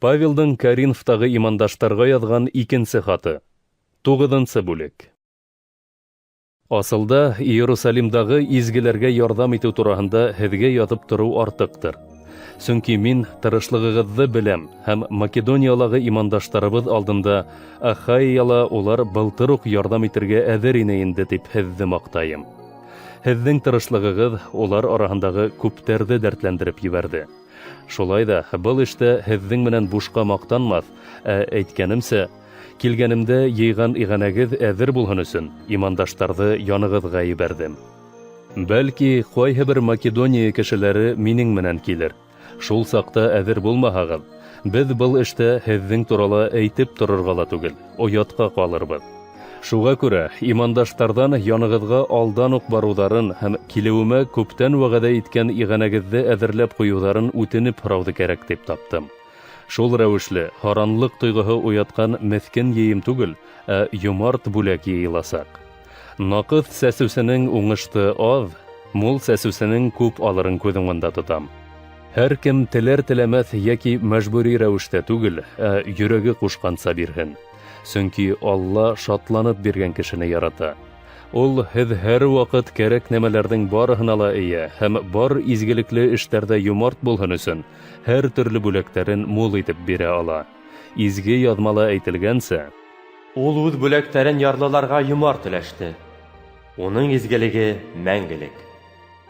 Павелдың Коринфтағы имандаштарға яҙған икенсе хаты. 9-нсы бүлек. Асылда Иерусалимдағы изгеләргә ярҙам итеү тураһында һеҙгә яҙып тороу артыҡтыр. Сөнки мин тырышлығығыҙҙы беләм һәм Македониялағы имандаштарыбыҙ алдында Ахайяла улар былтыр уҡ ярҙам итергә әҙер ине инде тип һеҙҙе маҡтайым. Һеҙҙең тырышлығығыҙ улар араһындағы күптәрҙе дәртләндереп ебәрҙе. Шулай ҙа был эштә һеҙҙең менән бушҡа маҡтанмаҫ, ә әйткәнемсә, килгәнемдә йыйған иғәнәгеҙ әҙер булһын өсөн имандаштарҙы янығыҙға ебәрҙем. Бәлки, ҡайһы бер Македония кешеләре минең менән килер. Шул саҡта әҙер булмаһағыҙ, беҙ был эштә һеҙҙең турала әйтеп торорға ла түгел, оятҡа ҡалырбыҙ. Шуға күрә имандаштарҙан янығыҙға алдан уҡ барыуҙарын һәм килеүемә күптән вәғәҙә иткән иғәнәгеҙҙе әҙерләп ҡуйыуҙарын үтенеп һорауҙы кәрәк тип таптым. Шул рәүешле һаранлыҡ тойғоһо уятҡан меҫкен йыйым түгел, ә йомарт бүләк йыйыласаҡ. Наҡыҫ сәсеүсенең уңышты аҙ, мул сәсеүсенең күп алырын күҙ уңында тотам. Һәр кем теләр-теләмәҫ йәки мәжбүри рәүештә түгел, ә йөрәге ҡушҡанса бирһен. Сөнки Алла шатланып биргән кешене ярата. Ул һеҙ һәр ваҡыт кәрәк нәмәләрҙең барыһына ла эйә һәм бар изгелекле эштәрҙә йомарт булһын өсөн һәр төрлө бүләктәрен мул итеп бирә ала. Изге яҙмала әйтелгәнсә, Ул үҙ бүләктәрен ярлыларға йомарт өләште. Уның изгелеге мәңгелек.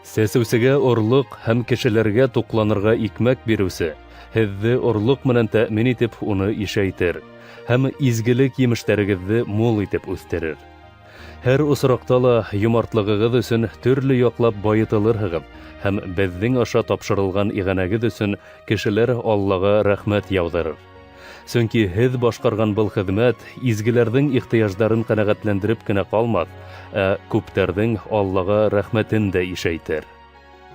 Сәсеүсегә орлоҡ һәм кешеләргә туҡланырға икмәк биреүсе, һеҙҙе орлоҡ менән тәьмин итеп уны ишәйтер һәм изгелек емештәрегеҙҙе мул итеп үҫтерер. Һәр осраҡта ла йомартлығығыҙ өсөн төрлө яҡлап байытылырһығыҙ һәм беҙҙең аша тапшырылған иғәнәгеҙ өсөн кешеләр Аллаға рәхмәт яуҙырыр. Сөнки һеҙ башҡарған был хеҙмәт изгеләрҙең ихтыяждарын ҡәнәғәтләндереп кенә ҡалмаҫ, ә күптәрҙең Аллаға рәхмәтен дә ишәйтер.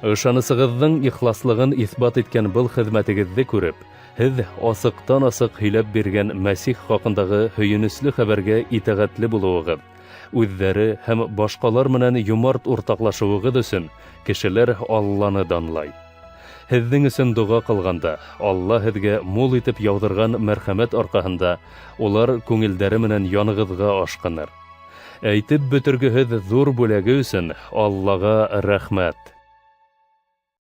Ышанысығыҙҙың ихласлығын иҫбат иткән был хеҙмәтегеҙҙе күреп, һеҙ асыҡтан-асыҡ һөйләп биргән Мәсих хаҡындағы һөйөнөслө хәбәргә итәғәтле булыуығыҙ, үҙҙәре һәм башҡалар менән йомарт уртаҡлашыуығыҙ өсөн кешеләр Алланы данлай. Һеҙҙең өсөн доға ҡылғанда, Алла һеҙгә мул итеп яуҙырған мәрхәмәт арҡаһында улар күңелдәре менән янығыҙға ашҡыныр. Әйтеп бөтөргөһөҙ ҙур бүләге өсөн Аллаға рәхмәт.